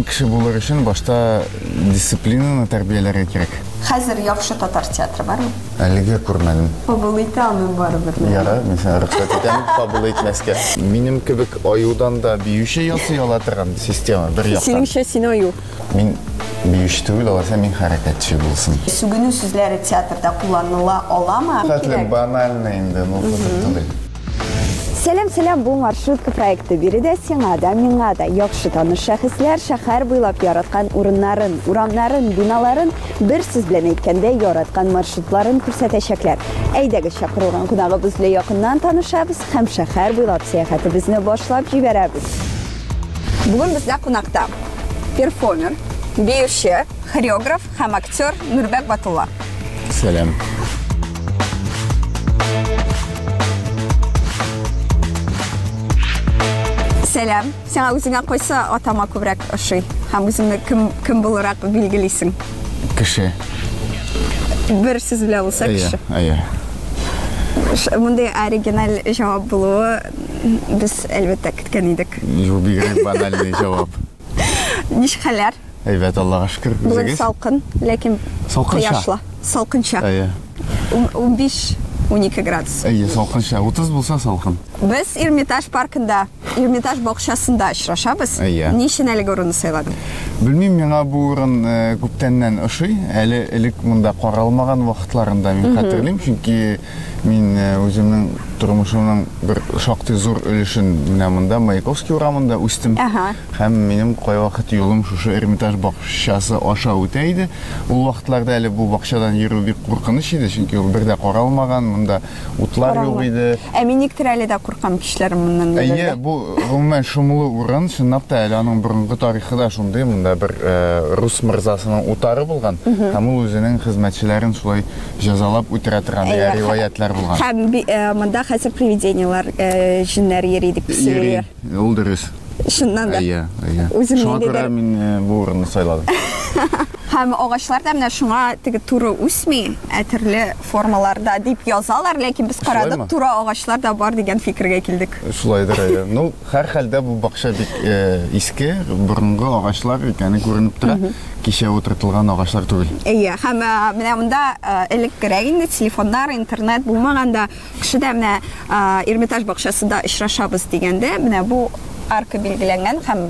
кеше булыр өчен башта дисциплинаны тәрбияләргә кирәк. Хәзер яхшы татар театры бармы? Әлегә күрмәдем. Кабул итә алмыйм барыбер. Ярар, мин сиңа рөхсәт итәм кабул итмәскә. Минем кебек аюдан да биюче ясый ала торган система бер яктан. Синеңчә, син аю? Мин биюче түгел, алайса мин хәрәкәтче булсын. Сүгенү сүзләре театрда кулланыла аламы? Хәтле банально инде, ну кызык түгел. Сәлам, сәлам, бу маршрутка проекты. Биредә сиңа да, миңа да яхшы таныш шәхесләр шәһәр буйлап яраткан урыннарын, урамнарын, биналарын, бер сүз белән әйткәндә, яраткан маршрутларын күрсәтәчәкләр. Әйдәгез, чакырылган кунагыбыз белән якыннан танышабыз һәм шәһәр буйлап сәяхәтебезне башлап җибәрәбез. Бүген бездә кунакта перформер, биюче, хореограф һәм актер Нурбәк Батулла. Сәлам. Сәлам. Сиңа үзеңә кайсы атама күбрәк ошый? Һәм үзеңне кем, кем буларак билгелисең? Кеше. Бер сүз белән булса кеше. Әйе, әйе. Мондый оригиналь җавап булуы без әлбәттә көткән идек. Юк, бигрәк банальный җавап. Ничек хәлләр? Әйбәт, Аллага шөкер. Бүген салкын, ләкин кояшлы. Салкынча. Әйе. 15-12 градус. Әйе, салкынча. 30 булса салкын. Без Эрмитаж паркында, Эрмитаж бакчасында очрашабыз. Әйе. Ни өчен әлеге урынны сайладың? Белмим, миңа бу урын э, күптәннән ошый. Әле элек монда каралмаган вакытларында мин хәтерлим, чөнки мин э, үземнең тормышымның бер шактый зур өлешен менә монда Маяковский урамында үстем. Ага. Һәм минем кайвакыт юлым шушы Эрмитаж бакчасы аша үтә иде. Ул вакытларда әле бу бакчадан йөрү бик куркыныч иде, чөнки ул бер дә каралмаган, монда утлар юк иде. Ә мин никтер әле дә куркам кичләрен моннан йөрергә. Әйе, бу гомумән шомлы урын, чынлап та әле аның борынгы тарихы да шундый, монда бер рус мырзасының утары булган, һәм ул үзенең хезмәтчеләрен шулай җәзалап үтерә торган дигән риваятьләр булган. Һәм монда хәзер привидениеләр, җеннәр йөри дип сөйлиләр. Йөри, ул дөрес. Чыннан да. Әйе, әйе. Үзем Шуңа күрә мин э, бу урынны сайладым. Һәм агачлар да менә шуңа теге туры үсми, ә төрле формаларда дип язалар, ләкин без карадык, туры агачлар да бар дигән фикергә килдек. Шулайдыр, әйе. Ну, һәрхәлдә бу бакча бик э, иске, борынгы агачлар икәне күренеп тора. Кичә утыртылган агачлар түгел. Әйе, һәм э, менә монда элеккерәк инде телефоннар, интернет булмаганда Кеше дә менә Эрмитаж бакчасында очрашабыз дигәндә, менә бу арка билгеләнгән һәм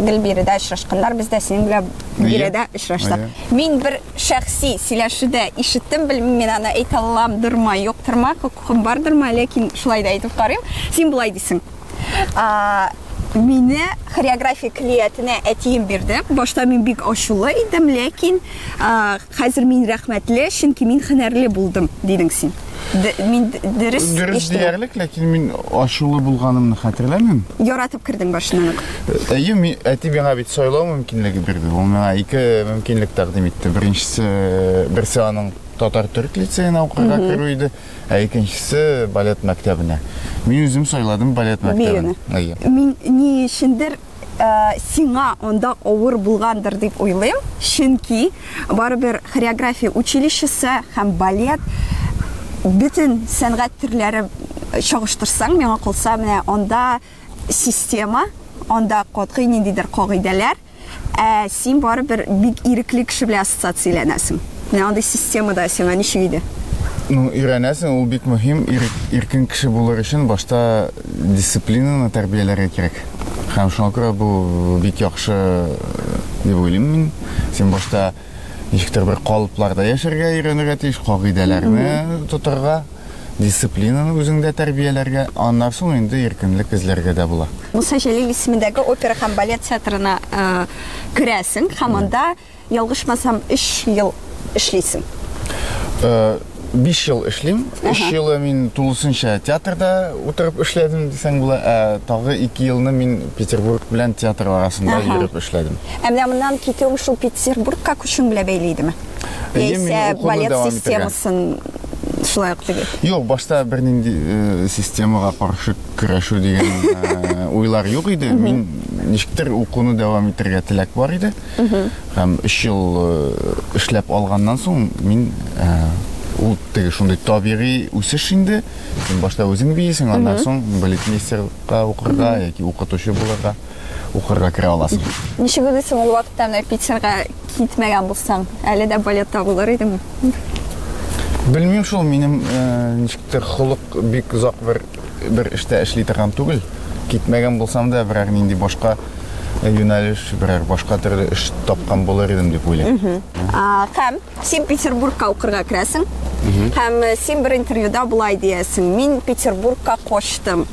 гел биредә очрашканнар. Без дә синең белән биредә очраштык. Мин бер шәхси сөйләшүдә ишеттем, белмим, мин аны әйтә аламдырмы, юктырмы, хокукым бардырмы, ләкин шулай да әйтеп карыйм. Син болай дисең. Мине хореография көллиятенә әтием бирде. Башта мин бик ачулы идем, ләкин хәзер мин рәхмәтле, чөнки мин һөнәрле булдым, дидең син. Мин дөрес Дөрес диярлек, ләкин мин ачулы булганымны хәтерләмим. Яратып кердең башыннан ук. Әйе, мин әти миңа бит сайлау мөмкинлеге бирде. Ул миңа ике мөмкинлек тәкъдим итте. Беренчесе, берсе аның татар-төрек лицеена укырга керү иде. Ә икенчесе балет мәктәбенә. Мин үзем сайладым балет мәктәбен. Әйе. Мин ни өчендер э, сиңа анда авыр булгандыр дип уйлыйм, чөнки барыбер хореография училищесы һәм балет бөтен сәнгать төрләре чагыштырсаң, миңа калса, менә анда система, анда катгый ниндидер кагыйдәләр, Ә син барыбер бик ирекле кеше белән ассоциацияләнәсең. Менә андый системада сиңа ничек иде? Ну, өйрәнәсең, ул бик мөһим. Ирек, иркен кеше булыр өчен башта дисциплинаны тәрбияләргә кирәк. Һәм шуңа күрә бу бик яхшы дип уйлыйм мин. Син башта ничектер бер калыпларда яшәргә өйрәнергә тиеш, кагыйдәләрне тотарга. Дисциплинаны үзеңдә тәрбияләргә, аннан соң инде иркенлек эзләргә дә була. Муса Җәлил исемендәге опера һәм балет театрына керәсең һәм анда, ялгышмасам, өч ел эшлисең. 5 ел эшлим. 3 елы мин тулысынча театрда утырып эшләдем дисәң була, ә тагы 2 елны мин Петербург белән театр арасында йөреп эшләдем. Ә менә моннан китүең шул Петербургка күчүең белән бәйле идеме? Яисә балет системасын шулай ук теге. Юк, башта бернинди э, системага каршы көрәшү дигән э, уйлар юк иде. Мин ничектер укуны дәвам итәргә теләк бар иде. Һәм өч ел э, эшләп алганнан соң мин Ул теге шундый табигый үсеш инде. Син башта үзең биисең, аннан соң балетмейстерга укырга яки укытучы булырга укырга керә аласың. Ничек уйлыйсың, ул вакытта менә Питерга китмәгән булсаң, әле дә балетта булыр идеңме? Белмим шул, минем э, ничектер холык бик озак бер бер эштә эшли торган түгел. Китмәгән булсам да, берәр нинди башка юнәлеш, берәр башка төрле эш тапкан булыр идем дип уйлыйм. Һәм син Петербургка укырга керәсең. Һәм э, син бер интервьюда болай диясең: "Мин Петербургка качтым."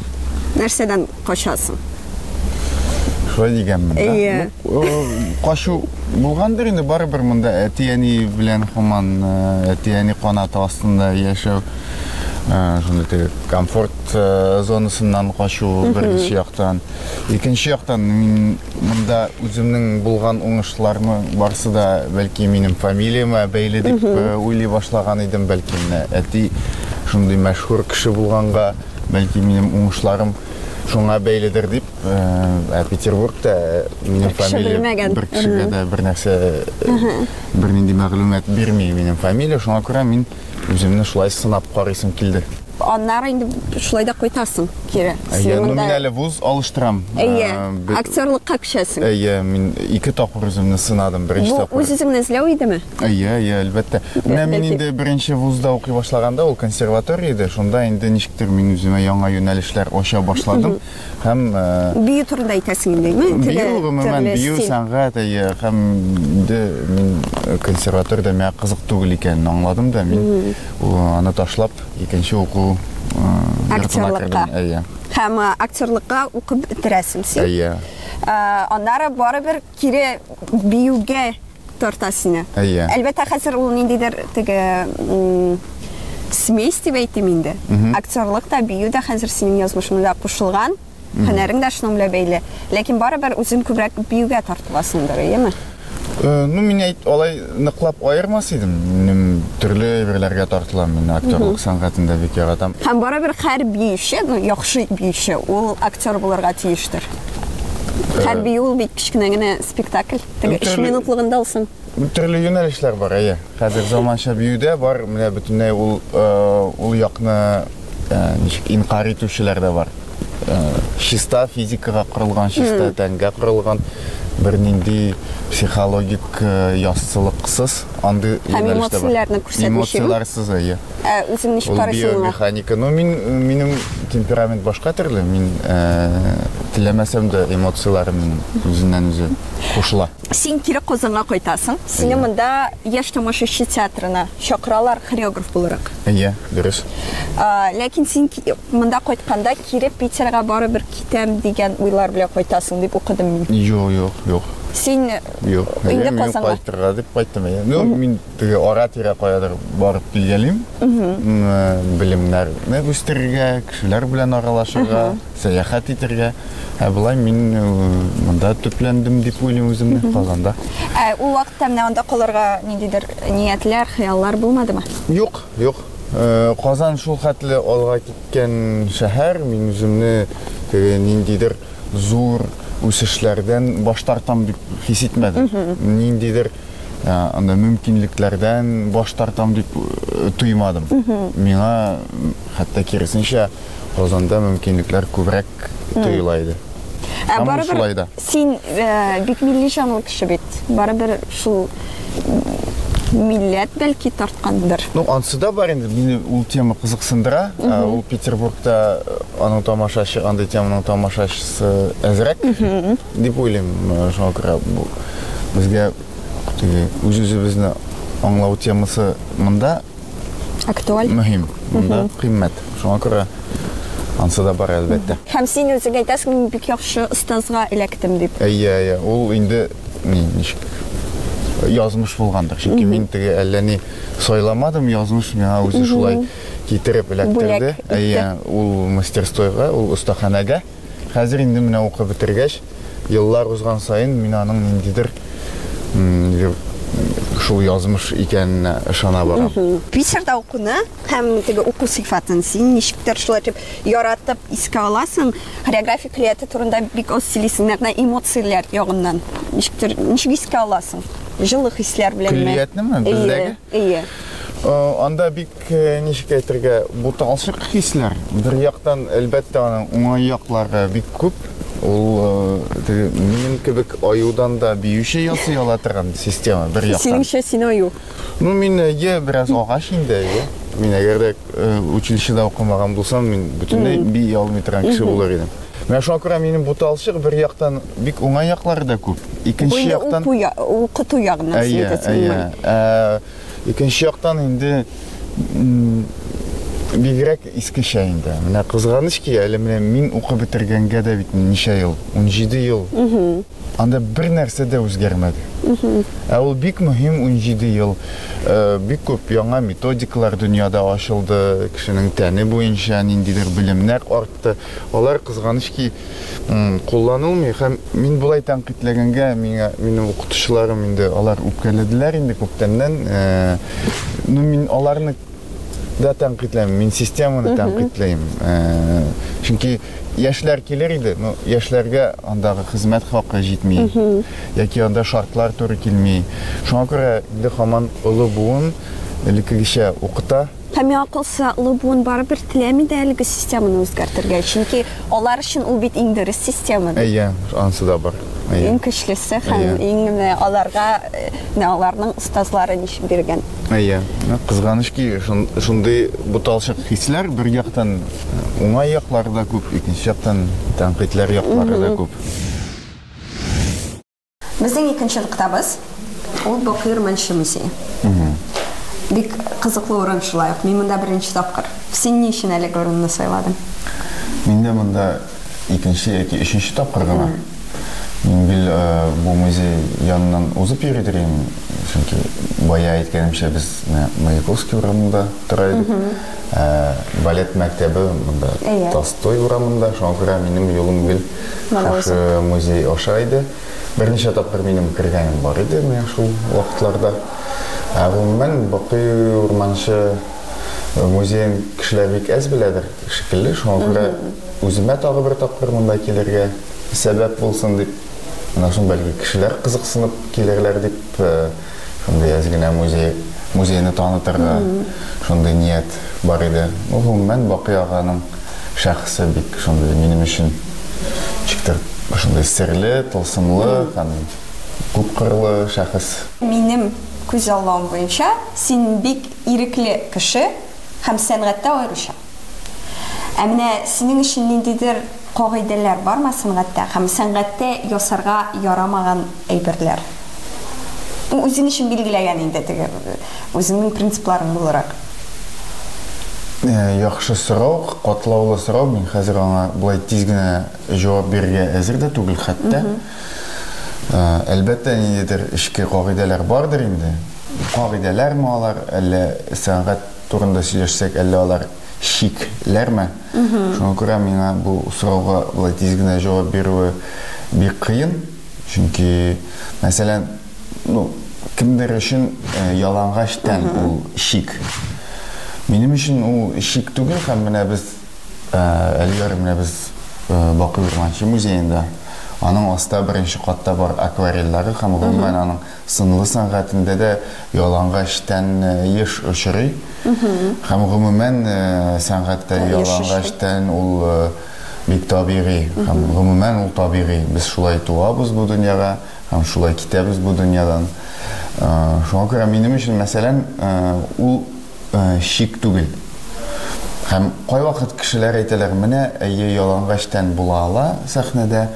Нәрсәдән качасың? Шулай дигәнмен, да? Әйе. Ну, э, качу булгандыр инде барыбер монда әти-әни белән һаман э, әти-әни канаты астында яшәү шундый теге комфорт зонасыннан качу беренче яктан. Икенче яктан, мин монда үземнең булган уңышларның барысы да бәлки минем фамилиямә бәйле дип уйлый башлаган идем. Бәлки менә әти шундый мәшһүр кеше булганга, бәлки минем уңышларым шуңа бәйледер дип. Ә Петербургта минем фамилия бер кешегә дә бер нәрсә, бернинди мәгълүмат бирми минем фамилия. Шуңа күрә мин үземне шулай сынап карыйсым килде. Аннары инде шулай да кайтасың кире. Әйе, ну мин әле вуз алыштырам. Әйе, актерлыкка күчәсең. Әйе, мин ике тапкыр үземне сынадым. Беренче тапкыр. Бу үз-үзеңне эзләү идеме? Әйе, әйе, әлбәттә. Менә мин инде беренче вузда укый башлаганда, ул консерватория иде, шунда инде ничектер мин үземә яңа юнәлешләр ача башладым. Һәм бию турында әйтәсең инде, әйеме? Бию, гомумән, бию, сәнгать, әйе, һәм инде мин консерваториядә миңа кызык түгел икәнен аңладым да, мин аны ташлап, икенче уку йортына кердем. Әйе. Һәм актерлыкка укып бетерәсең син. Әйе. Аннары барыбер кире биюгә тарта сине. Әйе. Әлбәттә, хәзер ул ниндидер теге смесь дип әйтим инде. Актерлык та, бию дә хәзер синең язмышыңда кушылган, һөнәрең дә шуның белән бәйле. Ләкин барыбер үзең күбрәк биюгә тартыласыңдыр, әйеме? Э, ну, мин әйт, алай ныклап аермас идем. Минем төрле әйберләргә тартылам. Мин актерлык сәнгатен дә бик яратам. Һәм барыбер һәр биюче, ну, яхшы биюче, ул актер булырга тиештер. Һәр бию ул бит кечкенә генә спектакль. Теге өч минутлыгында алсаң. Төрле юнәлешләр бар, әйе. Хәзер заманча биюдә бар, менә бөтенләй ул ул якны ничек инкарь итүчеләр дә бар. Чиста физикага корылган, чиста тәнгә корылган бернинди психологик яссылыксыз андый юнәлеш дә бар. Эмоцияләрне күрсәтмичә. Эмоцияләрсез, әйе. Ә үзең ничек карыйсың моңа? Биомеханика. Ну, мин, минем темперамент башка төрле. Мин теләмәсәм дә эмоцияләрем үзеннән-үзе кушыла. Син кире Казанга кайтасың. Сине монда Яшь тамашачы театрына чакыралар хореограф буларак. Әйе, дөрес. Ләкин син монда кайтканда кире Питерга барыбер китәм дигән уйлар белән кайтасың дип укыдым мин. Юк, юк, юк. Син Юк. инде Казанга. Мин кайтырга дип кайттым. Ну, мин Теге ара-тирә каядыр барып килгәлим. Белемнәрне үстерергә, кешеләр белән аралашырга, сәяхәт итәргә. Ә болай мин монда төпләндем дип уйлыйм үземне, Казанда. Ә ул вакытта менә анда калырга ниндидер ниятләр, хыяллар булмадымы? Юк, юк. Казан шул хәтле алга киткән шәһәр, мин үземне теге ниндидер зур үсешләрдән баш тартам дип хис итмәдем. Ниндидер анда мөмкинлекләрдән баш тартам дип тоймадым. Миңа хәтта киресенчә Казанда мөмкинлекләр күбрәк тоела иде. Ә барыбер син бик милли җанлы кеше бит. Барыбер шул милләт бәлки тарткандыр. Ну, ансы да бар инде. Мине ул тема кызыксындыра. Ул Петербургта аның тамашачы, андый теманың тамашачысы әзрәк дип уйлыйм. Шуңа күрә бу безгә теге үз-үзебезне аңлау темасы монда актуаль, мөһим, монда кыйммәт. Шуңа күрә ансы да бар, әлбәттә. Һәм син үзең әйтәсең, мин бик яхшы остазга эләктем дип. Әйе, әйе, ул инде ни, ничек язмыш булгандыр. Чөнки мин теге әллә ни сайламадым, язмыш миңа үзе шулай китереп эләктерде. Әйе, ул мастерстойга, ул остаханәгә. Хәзер инде менә укып бетергәч, еллар узган саен мин аның ниндидер шул язмыш икәненә ышана барам. Питерда укуны һәм теге уку сыйфатын син ничектер шулай итеп яратып искә аласың. Хореография көллияте турында бик аз сөйлисең, нәкъ менә эмоцияләр ягыннан. Ничектер, ничек искә аласың? Җылы хисләр беләнме? Көллиятнеме? Бездәге? Әйе. Анда бик ничек әйтергә, буталчык хисләр. Бер яктан, әлбәттә, аның уңай яклары бик күп. Ул теге минем кебек аюдан да биюче ясый ала торган система бер яктан. Синеңчә, син аю? Ну, мин әйе, бераз агач инде, әйе. Мин әгәр дә училищеда укымаган булсам, мин бөтенләй бии алмый торган кеше булыр идем. Менә шуңа күрә минем буталчык бер яктан бик уңай яклары да күп. Икенче яктан уку укыту ягыннан син әйтәсең. Әйе, икенче яктан инде бигрәк искечә инде. Менә кызганыч ки, әле менә мин укып бетергәнгә дә бит ничә ел? 17 ел. Анда бер нәрсә дә үзгәрмәде. Ә ул бик мөһим 17 ел. Бик күп яңа методикалар дөньяда ачылды, кешенең тәне буенча ниндидер белемнәр артты. Алар, кызганыч ки, кулланылмый һәм мин болай тәнкыйтьләгәнгә миңа минем укытучыларым инде алар үпкәләделәр инде күптәннән. Ну, мин аларны да тәнкыйтьләмим, мин системаны тәнкыйтьләйм. Чөнки яшьләр килер иде, но яшьләргә андагы хезмәт хакы җитми, яки анда шартлар туры килми. Шуңа күрә инде һаман олы буын элеккегечә укыта. Һәм миңа калса, олы буын барыбер теләми дә әлеге системаны үзгәртергә, чөнки алар өчен ул бит иң дөрес система. Әйе, анысы да бар. Әйе. Иң көчлесе һәм иң менә аларга, менә аларның остазлары ничек биргән. Әйе. Кызганыч ки, шундый буталчык хисләр, бер яктан уңай яклары да күп, икенче яктан тәнкыйтьләр яклары да күп. Безнең икенче ноктабыз ул Бакый Урманче музее. Бик кызыклы урын шулай ук. Мин монда беренче тапкыр. Син ни өчен әлеге урынны сайладың? Мин дә монда икенче яки өченче тапкыр гына. Мин гел бу музей яныннан узып йөри идем, чөнки бая әйткәнемчә, без менә Маяковский урамында тора идек. Балет мәктәбе монда Толстой урамында, шуңа күрә минем юлым гел шушы музей аша иде. Берничә тапкыр минем кергәнем бар иде менә шул вакытларда. Ә гомумән, Бакый Урманчы музеен кешеләр бик әз беләдер шикелле. Шуңа күрә үземә тагы бер тапкыр монда килергә сәбәп булсын дип, менә соң бәлки кешеләр кызыксынып килерләр дип, шундый әз генә музей, музейны танытырга шундый ният бар иде. Ну, гомумән, Бакый аганың шәхесе бик шундый минем өчен ничектер шундый серле, тылсымлы һәм күпкырлы шәхес. Минем күзаллавым буенча, син бик ирекле кеше һәм сәнгатьтә аеруча. Ә менә синең өчен ниндидер кагыйдәләр бармы сәнгатьтә һәм сәнгатьтә ясарга ярамаган әйберләр? Үзең өчен билгеләгән инде теге үзеңнең принципларың буларак. Яхшы сорау, катлаулы сорау. Мин хәзер аңа болай тиз генә җавап бирергә әзер дә түгел хәтта. Әлбәттә, ниндидер эчке кагыйдәләр бардыр инде. Кагыйдәләрме алар, әллә сәнгать турында сөйләшсәк, әллә алар чикләрме? Шуңа күрә миңа бу сорауга болай тиз генә җавап бирүе бик кыен. Чөнки, мәсәлән, ну, кемдер өчен ялангач тән ул чик. Минем өчен ул чик түгел, һәм менә без әле ярый менә без Бакый Урманче музеенда, аның аста беренче катта бар акварельләре һәм гомумән аның сынлы сәнгатендә дә ялангач тән еш очрый. Һәм гомумән сәнгатьтә ялангач тән ул бик табигый һәм гомумән ул табигый. Без шулай туабыз бу дөньяга һәм шулай китәбез бу дөньядан. Шуңа күрә минем өчен, мәсәлән, ул чик түгел. Һәм кайвакыт кешеләр әйтәләр, менә әйе, ялангач тән була ала сәхнәдә,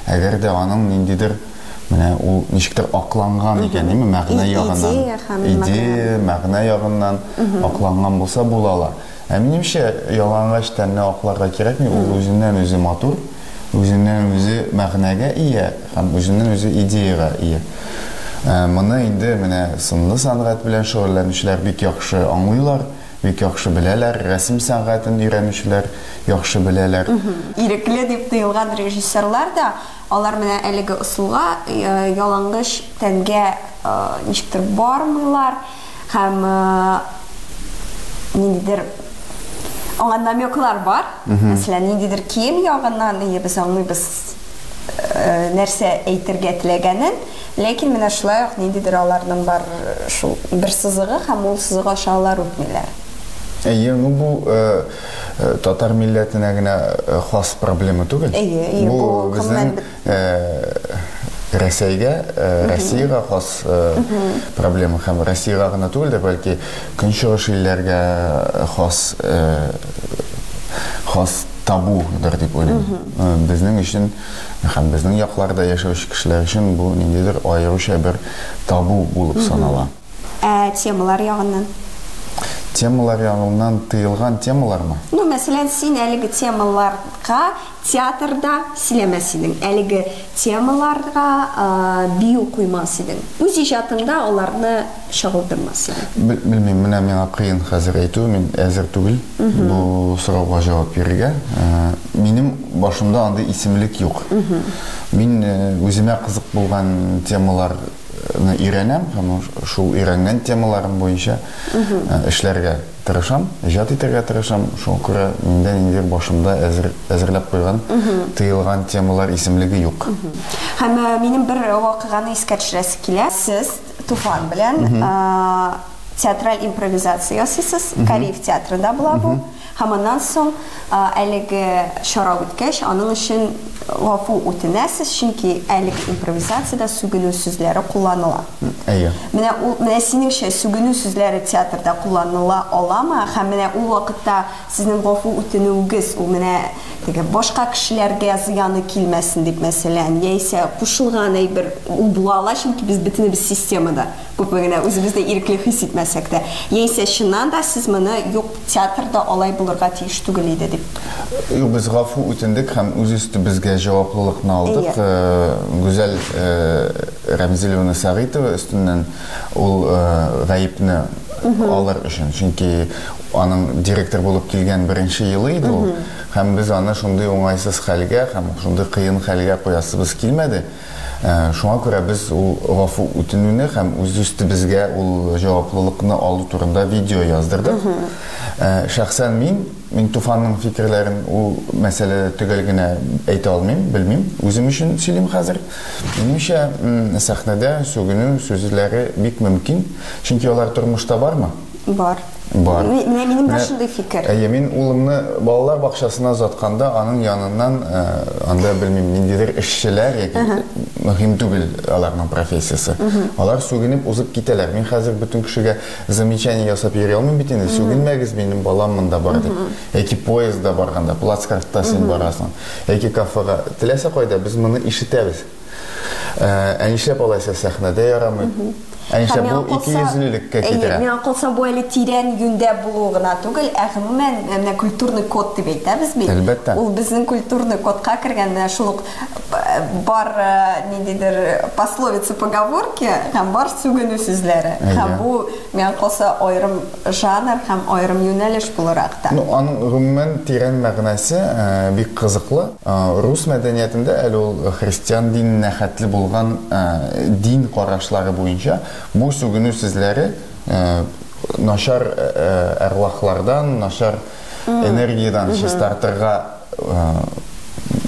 әгәр дә аның ниндидер менә ул ничектер акланган икән, димме, мәгънә ягыннан. Идея, мәгънә ягыннан акланган булса була ала. Ә минемчә, ялангач тәнне акларга кирәкми, ул үзеннән-үзе матур, үзеннән-үзе мәгънәгә ия һәм үзеннән-үзе идеягә ия. Моны инде менә сынлы сәнгать белән шөгыльләнүчеләр бик яхшы аңлыйлар, бик яхшы беләләр, рәсем сәнгатен өйрәнүчеләр яхшы беләләр. Ирекле дип тоелган режиссерлар да, алар менә әлеге ысулга, ялангач тәнгә ничектер бармыйлар. Һәм ниндидер аңа намеклар бар. Мәсәлән, ниндидер кием ягыннан, и без аңлыйбыз нәрсә әйтергә теләгәнен. Ләкин менә шулай ук ниндидер аларның бар шул бер сызыгы һәм ул сызык аша алар үтмиләр. Әйе, ну бу татар милләтенә генә хас проблема түгел. Әйе, әйе, бу безнең Рәсәйгә, Россиягә хас проблема һәм Россиягә гына түгел дә, бәлки Көнчыгыш илләргә хас хас табудыр дип уйлыйм. Безнең өчен һәм безнең якларда яшәүче кешеләр өчен бу ниндидер аеруча бер табу булып санала. Ә темалар ягыннан? Темалар ягыннан тыелган темалармы? Ну, мәсәлән, син әлеге темаларга театрда сөйләмәс идең, әлеге темаларга бию куймас идең. Үз иҗатыңда аларны чагылдырмас идең. Белмим, менә миңа кыен хәзер әйтү, мин әзер түгел бу сорауга җавап бирергә. Минем башымда андый исемлек юк. Мин үземә кызык булган темалар өйрәнәм һәм шул өйрәнгән темаларым буенча эшләргә тырышам, иҗат итәргә тырышам. Шуңа күрә миндә ниндидер башымда әзер әзерләп куйган тыелган темалар исемлеге юк. Һәм минем бер вакыйганы искә төшерәсе килә. Сез Туфан белән театраль импровизация ясыйсыз. Кариев театрында була бу. Һәм аннан соң әлеге чара үткәч, аның өчен гафу үтенәсез, чөнки әлеге импровизациядә сүгенү сүзләре кулланыла. Әйе. Менә ул, менә синеңчә, сүгенү сүзләре театрда кулланыла аламы? Һәм менә ул вакытта сезнең гафу үтенүегез, ул менә теге башка кешеләргә зыяны килмәсен дип, мәсәлән, яисә кушылган әйбер ул була ала, чөнки без бөтенебез системада. Күпме генә үзебезне ирекле хис итмәсәк тә. Яисә чыннан да сез моны юк, театрда алай булырга тиеш түгел иде дип. Юк, без гафу үтендек һәм үз өстебезгә җаваплылыкны алдык. Гүзәл Рәмзилевна Сәгыйтова өстеннән ул гаепне алыр өчен. Чөнки аның директор булып килгән беренче елы иде ул. Һәм без аны шундый уңайсыз хәлгә һәм шундый кыен хәлгә куясыбыз килмәде. Шуңа күрә без ул гафу үтенүне һәм үз өстебезгә ул җаваплылыкны алу турында видео яздырдык. Шәхсән мин, мин Туфанның фикерләрен ул мәсьәләдә төгәл генә әйтә алмыйм, белмим. Үзем өчен сөйлим хәзер. Минемчә, сәхнәдә сүгенү сүзләре бик мөмкин, чөнки алар тормышта бармы? Бар. Бар. Менә минем дә шундый фикер. Әйе, мин улымны балалар бакчасына озатканда, аның яныннан анда, белмим, ниндидер эшчеләр яки мөһим түгел аларның профессиясе. Алар сүгенеп узып китәләр. Мин хәзер бөтен кешегә замечание ясап йөри алмыйм бит инде. Сүгенмәгез, минем балам монда бар дип. Яки поездда барганда, плацкартта син барасың, яки кафега. Теләсә кайда без моны ишетәбез. Ә нишләп алайса сәхнәдә ярамый? Ә нишләп бу икейөзлелеккә китерә? Миңа калса, бу әле тирән юньдә булу гына түгел, ә гомумән менә культурный код дип әйтәбез бит. Әлбәттә. Ул безнең культурный кодка кергән, менә шул ук бар ниндидер пословица, поговорки һәм бар сүгенү сүзләре. Һәм бу, миңа калса, аерым жанр һәм аерым юнәлеш буларак та. Ну, аның гомумән тирән мәгънәсе бик кызыклы. Рус мәдәниятендә әле ул христиан диненә хәтле булган дин карашлары буенча бу сүгенү сүзләре начар әрвахлардан, начар энергиядән чистартырга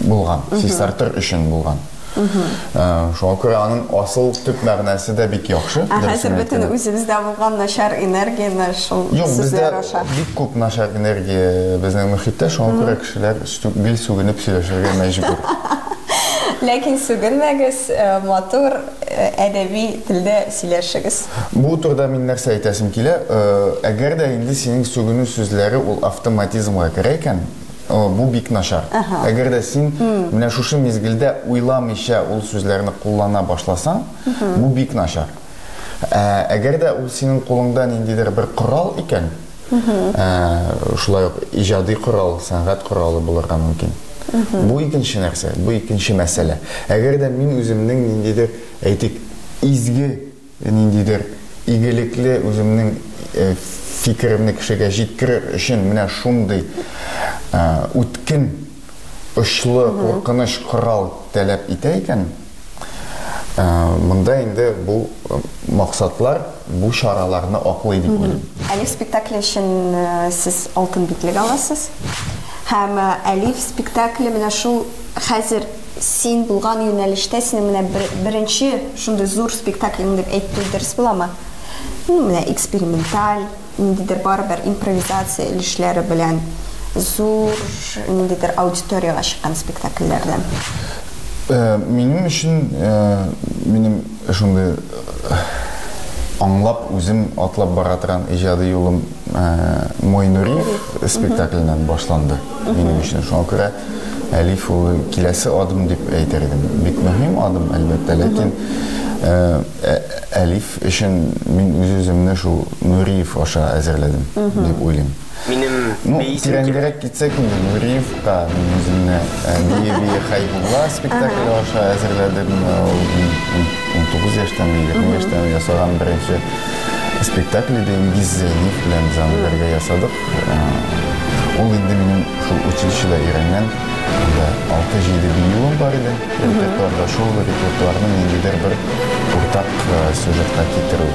булган, чистартыр өчен булган. Шуңа күрә аның асыл төп мәгънәсе дә бик яхшы. Ә хәзер бөтен үзебездә булган начар энергияне шул сүзләр аша. Юк, бездә бик күп начар энергия безнең мөхиттә, шуңа күрә кешеләр гел сүгенеп сөйләшергә мәҗбүр. Ләкин сүгенмәгез, матур әдәби телдә сөйләшегез. Бу турыда мин нәрсә әйтәсем килә, әгәр дә инде синең сүгенү сүзләре ул автоматизмга керә икән, бу бик начар. Әгәр дә син менә шушы мизгелдә уйламыйча ул сүзләрне куллана башласаң, бу бик начар. Әгәр дә ул синең кулыңда ниндидер бер корал икән, шулай ук иҗади корал, сәнгать коралы булырга мөмкин. Бу икенче нәрсә, бу икенче мәсьәлә. Әгәр дә мин үземнең ниндидер, әйтик, изге, ниндидер игелекле үземнең фикеремне кешегә җиткерер өчен менә шундый үткен, очлы, куркыныч корал таләп итә икән, монда инде бу максатлар, бу чараларны аклый дип уйлыйм. Әлиф спектакле өчен сез алтын битлек аласыз. Һәм Әлиф спектакле менә шул хәзер син булган юнәлештә синең менә беренче шундый зур спектаклең дип әйтү дөрес буламы? Ну, менә эксперименталь, ниндидер барыбер импровизация өлешләре белән зур ниндидер аудиториягә чыккан спектакльләрдән. Минем өчен, минем шундый аңлап, үзем атлап бара торган иҗади юлым Мой Нуриев спектакленнән башланды. Минем өчен шуңа күрә Әлиф ул киләсе адым дип әйтер идем. Бик мөһим адым, әлбәттә, ләкин Әлиф өчен мин үз-үземне шул Нуриев аша әзерләдем дип уйлыйм. Минем Ну, бейисем килә. Тирәнгәрәк китсәк инде, Нуриевка мин үземне Бие-бие Хәйбулла спектакле аша әзерләдем. Ул 19 яшьтән, 20 яшьтән ясаган беренче спектакль иде. Илгиз Зәйниев белән без аны бергә ясадык. Ул инде минем шул училищеда өйрәнгән анда 6-7 биюем бар иде репертуарда. Шул репертуарны ниндидер бер уртак сюжетка китерү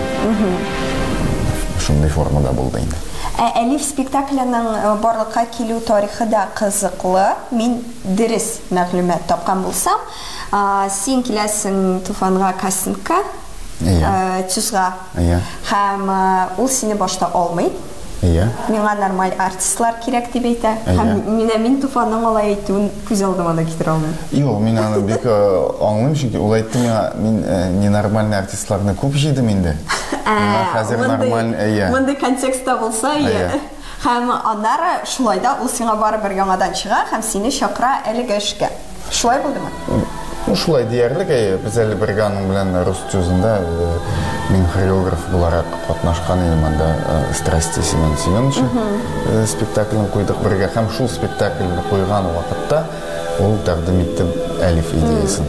шундый формада булды инде. Ә Әлиф спектакленең барлыкка килү тарихы да кызыклы. Мин дөрес мәгълүмат тапкан булсам, син киләсең Туфанга кастингка, ТЮЗга. Һәм ул сине башта алмый. Миңа нормаль артистлар кирәк дип әйтә. Һәм менә мин Туфанның алай әйтүен күз алдыма да китерә алмыйм. Юк, мин аны бик аңлыйм, чөнки ул әйтте миңа, мин ненормальный артистларны күп җыйдым инде. Миңа хәзер нормаль, әйе. Мондый контекстта булса, әйе. Һәм аннары шулай да ул сиңа барыбер яңадан чыга һәм сине чакыра әлеге эшкә. Шулай булдымы? Ну, шулай диярлек, әйе. Без әле бергә аның белән рус ТЮЗында мин хореограф буларак катнашкан идем анда, Страсти Семена Семеновича спектаклен куйдык бергә. Һәм шул спектакльне куйган вакытта ул тәкъдим итте Әлиф идеясын.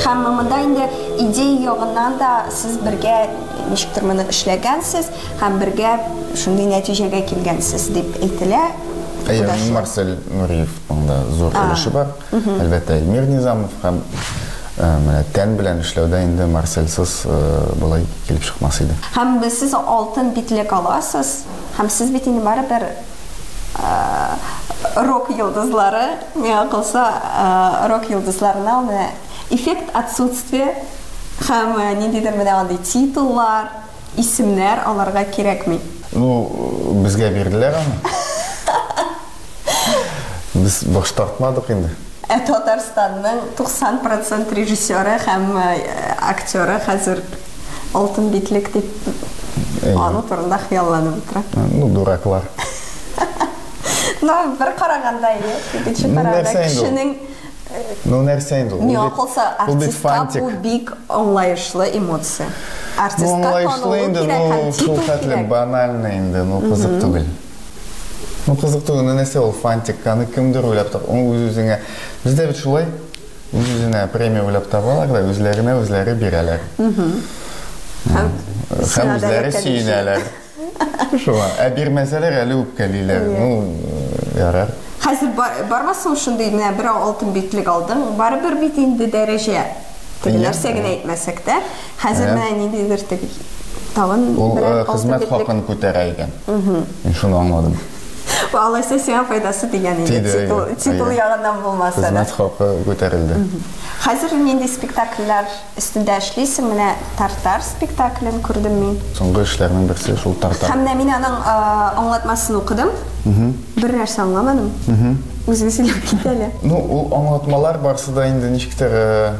Һәм монда инде идея ягыннан да сез бергә ничектер моны эшләгәнсез һәм бергә шундый нәтиҗәгә килгәнсез дип әйтелә. Әйе, Марсель Нуриевның да зур өлеше бар. Әлбәттә, Эльмир Низамов һәм менә тән белән эшләүдә инде Марсельсыз болай килеп чыкмас иде. Һәм сез алтын битлек аласыз, һәм сез бит инде барыбер рок йолдызлары, миңа калса, рок йолдызларына менә эффект отсутствия һәм ниндидер менә андый титуллар, исемнәр аларга кирәкми. Ну, безгә бирделәр аны. Без баш тартмадык инде. Ә Татарстанның 90 процент режиссеры һәм актеры хәзер алтын битлек дип аның турында хыялланып утыра. Ну, дураклар. Ну, бер караганда, әйе. Икенче караганда кешенең. Ну, нәрсә инде ул? Миңа калса, артистка бу бик аңлаешлы эмоция. Артистка танылу кирәк һәм титул кирәк. Банально инде, ну, кызык түгел. Ну, кызык түгел, ну, нәрсә ул фантик, аны кемдер уйлап тап, ул үз-үзеңә. Бездә бит шулай, үз-үзенә премия уйлап табалар да, үзләренә үзләре бирәләр. Һәм үзләре сөенәләр. Шуңа, ә бирмәсәләр әле үпкәлиләр. Ну, ярар. Хәзер бармасың шундый, менә берәү алтын битлек алдың, барыбер бит инде дәрәҗә. Теге нәрсә генә әйтмәсәк тә, хәзер менә ниндидер теге тагын Ул хезмәт хакын күтәрә икән. Мин шуны аңладым. Алайса сиңа файдасы тигән инде, титул ягыннан булмаса да. Хезмәт хакы күтәрелде. Хәзер нинди спектакльләр өстендә эшлисең? Менә Тартар спектаклен күрдем мин. Соңгы эшләрнең берсе шул Тартар. Һәм менә мин аның аңлатмасын укыдым. Бер нәрсә аңламадым. Үзең сөйләп кит әле. Ну, ул аңлатмалар барсы да инде ничектер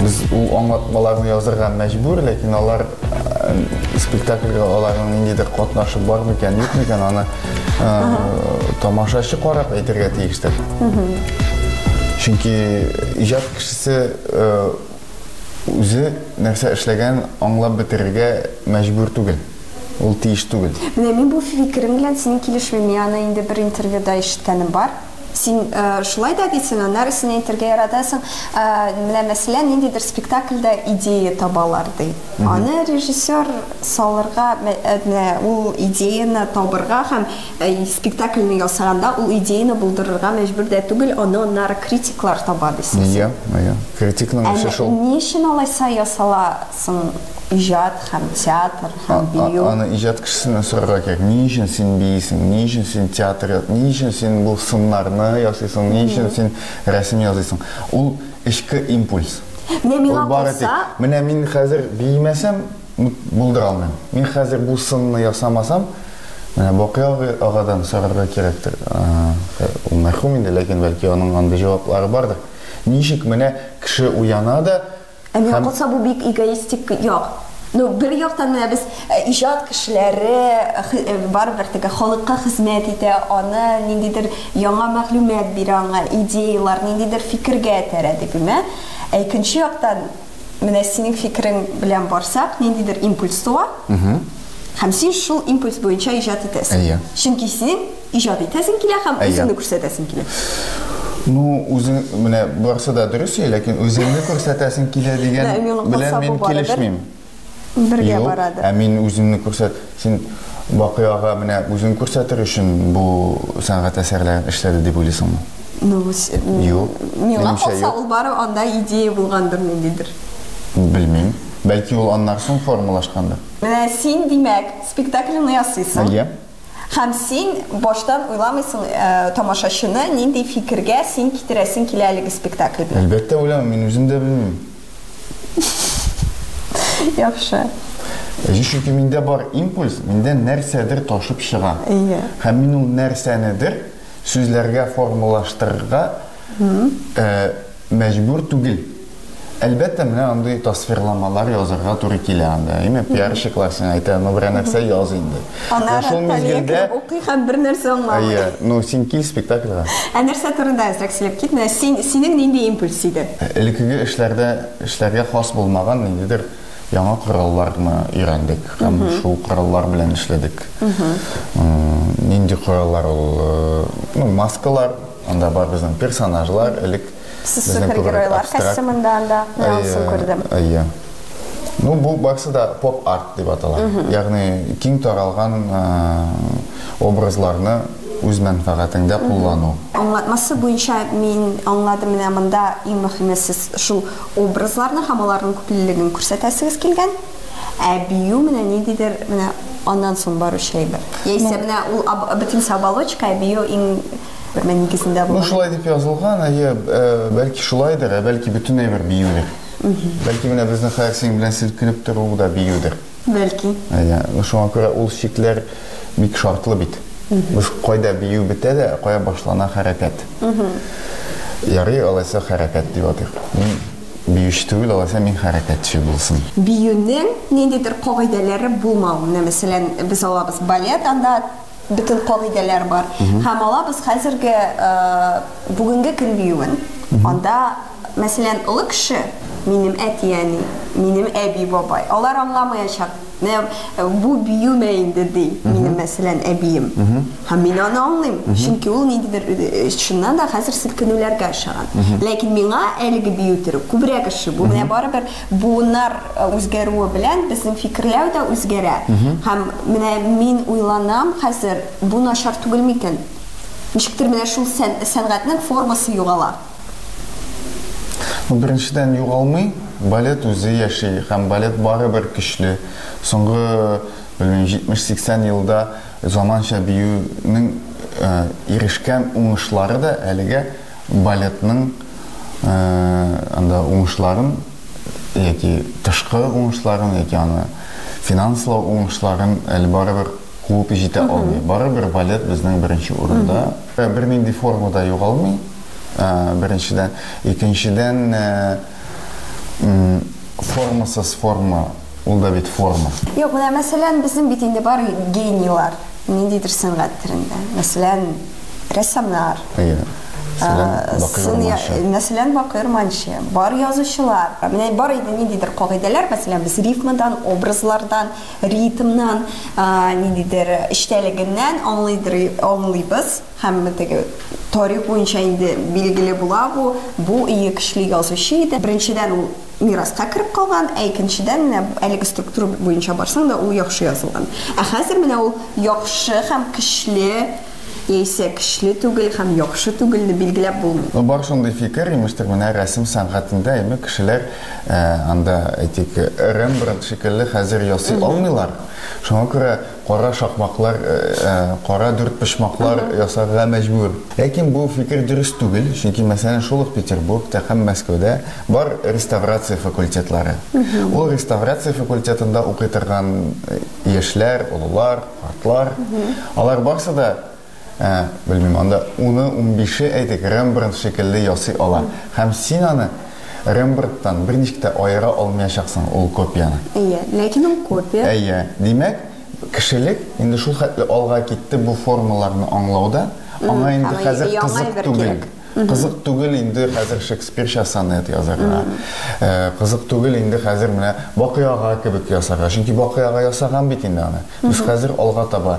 без ул аңлатмаларны язырга мәҗбүр, ләкин алар спектакльгә аларның ниндидер катнашы бар микән, юк микән, аны тамашачы карап әйтергә тиештер. Чөнки иҗат кешесе үзе нәрсә эшләгән аңлап бетерергә мәҗбүр түгел. Ул тиеш түгел. Менә мин бу фикерең белән синең килешмим. Мин аны инде бер интервьюда ишеткәнем бар. Син шулай да дисең, аннары син әйтергә яратасың. Менә мәсәлән, ниндидер спектакльдә идея табалар ди. Аны режиссер салырга, менә ул идеяны табырга һәм спектакльне ясаганда ул идеяны булдырырга мәҗбүр дә түгел, аны аннары критиклар таба дисең. Иә, иә. Критикның эше шул. Ни өчен алайса ясала соң? Иҗат һәм театр һәм бию. Аны иҗат кешесеннән сорарга кирәк. Ни өчен син биисең? Ни өчен син театр, ни өчен син бу сыннарны ясыйсың? Ни өчен син рәсем ясыйсың? Ул эчке импульс. Менә миңа Ул бары калса, тик, менә мин хәзер биемәсәм, булдыра алмыйм. Мин хәзер бу сынны ясамасам, менә Бакый агадан сорарга кирәктер. Ул мәрхүм инде, ләкин бәлки аның андый җаваплары бардыр. Ничек менә кеше уяна да, Ә миңа Һәм- калса, бу бик эгоистик як. Ну, бер яктан менә без иҗат кешеләре барыбер теге халыкка хезмәт итә, аны ниндидер яңа мәгълүмат бирә аңа, идеялар, ниндидер фикергә этәрә дип, әйме? Ә икенче яктан, менә синең фикерең белән барсак, ниндидер импульс туа. Һәм син шул импульс буенча иҗат итәсең. Әйе. Чөнки синең иҗат итәсең килә һәм Әйе. үзеңне күрсәтәсең килә. Ну, үзең менә барысы да дөрес, ләкин үзеңне күрсәтәсең килә дигән Ә миңа белән калса, мин бу барыбер килешмим. Бергә Юк, барадыр. Ә мин үземне күрсәт, син Бакый ага менә үзен күрсәтер өчен бу сәнгать әсәрләрен эшләде дип уйлыйсыңмы? Ну, Юк. Миңа Минемчә, калса, юк. ул бары анда идея булгандыр ниндидер. Белмим. Бәлки ул аннан соң формалашкандыр. Менә син, димәк, спектакльне ясыйсың. Әйе. Һәм син баштан уйламыйсың тамашачыны нинди фикергә син китерәсең килә әлеге спектакль белән. Әлбәттә уйламыйм, мин үзем дә белмим. Яхшы. Чөнки миндә бар импульс, миндә нәрсәдер ташып чыга. Әйе. Һәм мин ул нәрсәнедер сүзләргә формалаштырырга мәҗбүр түгел. Әлбәттә, менә андый тасвирламалар язырга туры килә анда. Әйме, пиарщиклар сиңа әйтә, ну берәр нәрсә яз инде. Аннары Шул Талия мизгелдә кереп укый һәм бер нәрсә аңламый. Әйе, ну син кил спектакльгә. Ә нәрсә турында әзрәк сөйләп кит, менә син, синең нинди импульс иде? Элеккеге эшләрдә эшләргә хас булмаган ниндидер яңа коралларны өйрәндек һәм шул кораллар белән эшләдек. Нинди кораллар ул? Ну, маскалар, анда бар безнең персонажлар, элек Сез безнең күбрәк супергеройлар абстракт. костюмында анда, мин анысын күрдем. Әйе. Ну, бу барысы да поп-арт дип атала. Ягъни киң таралган образларны үз мәнфәгатеңдә куллану. Аңлатмасы буенча мин аңладым, менә монда иң мөһиме сез шул образларны һәм аларның күплелеген күрсәтәсегез килгән. Ә бию менә ниндидер менә аннан соң баручы әйбер. Яисә менә ул бөтенесе оболочка, ә бию иң бер менә нигезендә Ну, булган. шулай дип язылган, әйе, бәлки шулайдыр, ә бәлки бөтен әйбер биюдер. Бәлки менә безнең хәзер синең белән селкенеп тору да биюдер. Бәлки. Әйе, шуңа күрә ул чикләр бик шартлы бит. Без кайда бию бетә дә, кая башлана хәрәкәт. Ярый, алайса хәрәкәт дип атыйк. Мин биюче түгел, алайса мин хәрәкәтче булсын. Биюнең ниндидер кагыйдәләре булмау. Менә мәсәлән, без алабыз балет, анда бөтен кагыйдәләр бар. Һәм алабыз хәзерге бүгенге көн биюен. Анда, мәсәлән, олы кеше, минем әти-әни, минем әби-бабай, алар аңламаячак. Менә бу биюме инде ди, минем, мәсәлән, әбием. Һәм мин аны аңлыйм, чөнки ул ниндидер чыннан да хәзер селкенүләргә ошаган. Ләкин миңа әлеге бию төре күбрәк ошый. Бу менә барыбер буыннар үзгәрүе белән безнең фикерләү дә үзгәрә. Һәм менә мин уйланам хәзер, бу начар түгел микән? Ничектер менә шул сәнгатьнең формасы югала. Ну, беренчедән югалмый, балет үзе яши һәм балет барыбер көчле. Соңгы, белмим, 70-80 елда заманча биюнең ирешкән уңышлары да әлегә балетның анда уңышларын яки тышкы уңышларын, яки аны финанслау уңышларын әле барыбер куып җитә алмый. Барыбер балет безнең беренче урында. Бернинди формада югалмый. Беренчедән, икенчедән, формасыз форма, ул да бит форма. Юк, менә мәсәлән, безнең бит инде бар генийлар, ниндидер сәнгать төрендә. Мәсәлән, рәссамнар. Әйе. Мәсәлән, Бакый Урманче. Мәсәлән, Бакый Урманче. Бар язучылар. Менә бар иде ниндидер кагыйдәләр, мәсәлән, без рифмадан, образлардан, ритмнан, ниндидер эчтәлегеннән аңлыйбыз. Һәм теге тарих буенча инде билгеле була бу, бу ие көчле язучы иде. Беренчедән ул мираска кереп калган, ә икенчедән менә әлеге структура буенча барсаң да ул яхшы язылган. Ә хәзер менә ул яхшы һәм көчле яисә көчле түгел һәм яхшы түгелне билгеләп булмый. Ну, бар шундый фикер, имештер, менә рәсем сәнгатендә әйме кешеләр анда, әйтик, Рембрандт шикелле хәзер ясый алмыйлар. Шуңа күрә кара шакмаклар, кара дүртпочмаклар ясарга мәҗбүр. Ләкин бу фикер дөрес түгел, чөнки, мәсәлән, шул ук Петербургта һәм Мәскәүдә бар реставрация факультетлары. Ул реставрация факультетында укый торган яшьләр, олылар, картлар, алар барсы да, белмим, анда уны, унбише, әйтик, Рембрандт шикелле ясый ала. Һәм син аны Рембрандттан берничек тә аера алмаячаксың ул копияне. Әйе, ләкин ул копия. Әйе. Димәк, кешелек инде шул хәтле алга китте бу формаларны аңлауда, аңа инде хәзер кызык түгел. Кызык түгел инде хәзер Шекспирча сонет язарга. Кызык түгел инде хәзер менә Бакый ага кебек ясарга. Чөнки Бакый ага ясаган бит инде аны. Без хәзер алга таба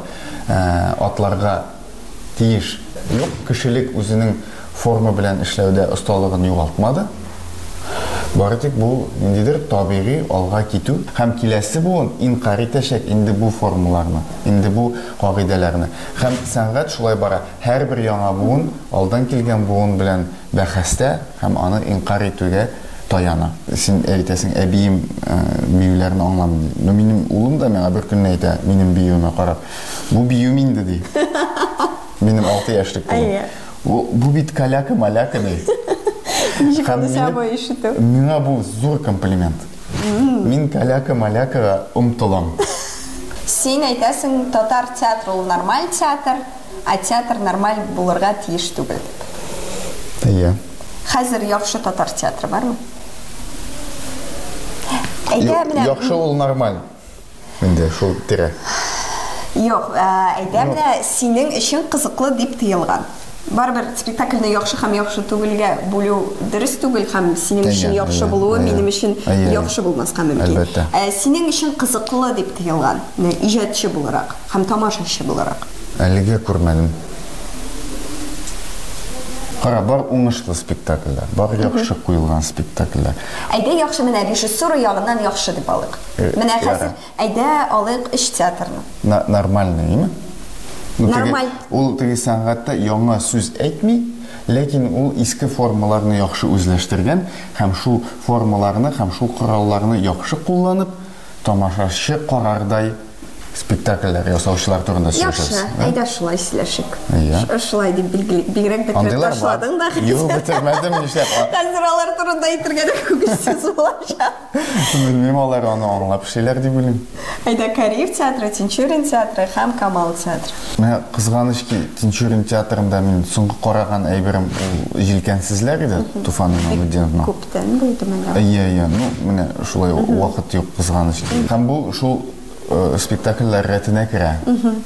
атларга тиеш. Юк, кешелек үзенең форма белән эшләүдә осталыгын югалтмады. Бары тик бу ниндидер табигый алга китү һәм киләсе буын инкарь итәчәк инде бу формаларны, инде бу кагыйдәләрне. Һәм сәнгать шулай бара, һәрбер яңа буын алдан килгән буын белән бәхәстә һәм аны инкарь итүгә таяна. Син әйтәсең, әбием биюләрне аңламый ди. Но минем улым да миңа бер көнне әйтә, минем биюемә карап, бу биюм инде ди. Минем 6 яшьлек улым. Бу бит каляка-маляка ди. Ничек аны сиңа бу ишетү? Миңа бу зур комплимент. Мин каляка-малякага омтылам. Син әйтәсең, татар театры ул нормаль театр, ә театр нормаль булырга тиеш түгел дип. Әйе. Хәзер яхшы татар театры бармы? Әйдә, менә. Яхшы ул нормаль. Инде шул тирә. Юк, әйдә менә синең өчен кызыклы дип тыелган. Барыбер спектакльне яхшы һәм яхшы түгелгә бүлү дөрес түгел һәм синең өчен яхшы булуы минем өчен яхшы булмаска мөмкин. Әлбәттә. Синең өчен кызыклы дип тыелган, иҗатчы буларак һәм тамашачы буларак. Әлегә күрмәдем. Кара, бар уңышлы спектакльләр, бар яхшы куелган спектакльләр. Әйдә яхшы менә режиссура ягыннан яхшы дип алыйк. Менә хәзер әйдә алыйк өч театрны. Нормальный, име? Нормаль. Ул теге сәнгатьтә яңа сүз әйтми, ләкин ул иске формаларны яхшы үзләштергән һәм шул формаларны һәм шул коралларны яхшы кулланып, тамашачы карардай спектакльләр ясаучылар турында сөйләшәбез. Яхшы, әйдә шулай сөйләшик. Шулай дип бигрәк бетереп ташладың да. Юк, бетермәдем, нишләп? Хәзер алар турында әйтергә дә күңелсез булачак. Белмим, алар аны аңлап эшлиләр дип уйлыйм. Әйдә, Кариев театры, Тинчурин театры һәм Камал театры. Менә кызганыч ки, Тинчурин театрында мин соңгы караган әйберем ул Җилкәнсезләр иде, Туфан Имаметдиновның. Күптән булды менә. Әйе, әйе, ну менә шулай вакыт юк, кызганыч ки. Һәм бу шул спектакльләр рәтенә керә.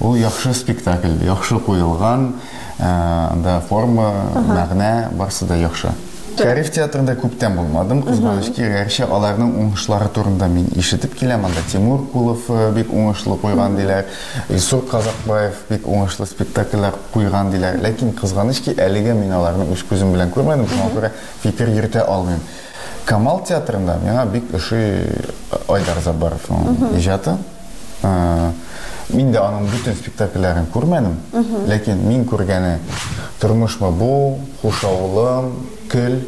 Ул яхшы спектакль, яхшы куелган, анда форма, мәгънә, барысы да яхшы. Кариев театрында күптән булмадым, кызганыч ки, гәрчә аларның уңышлары турында мин ишетеп киләм. Анда Тимур Кулов бик уңышлы куйган диләр, Илсур Казакбаев бик уңышлы спектакльләр куйган диләр. Ләкин кызганыч ки, әлегә мин аларны үз күзем белән күрмәдем, шуңа күрә фикер йөртә алмыйм. Камал театрында миңа бик ошый Айдар Заббаровның иҗаты. Мин дә аның бөтен спектакльләрен күрмәдем, ләкин мин күргәне Тормышмы бу, Хуш авылым, Көл,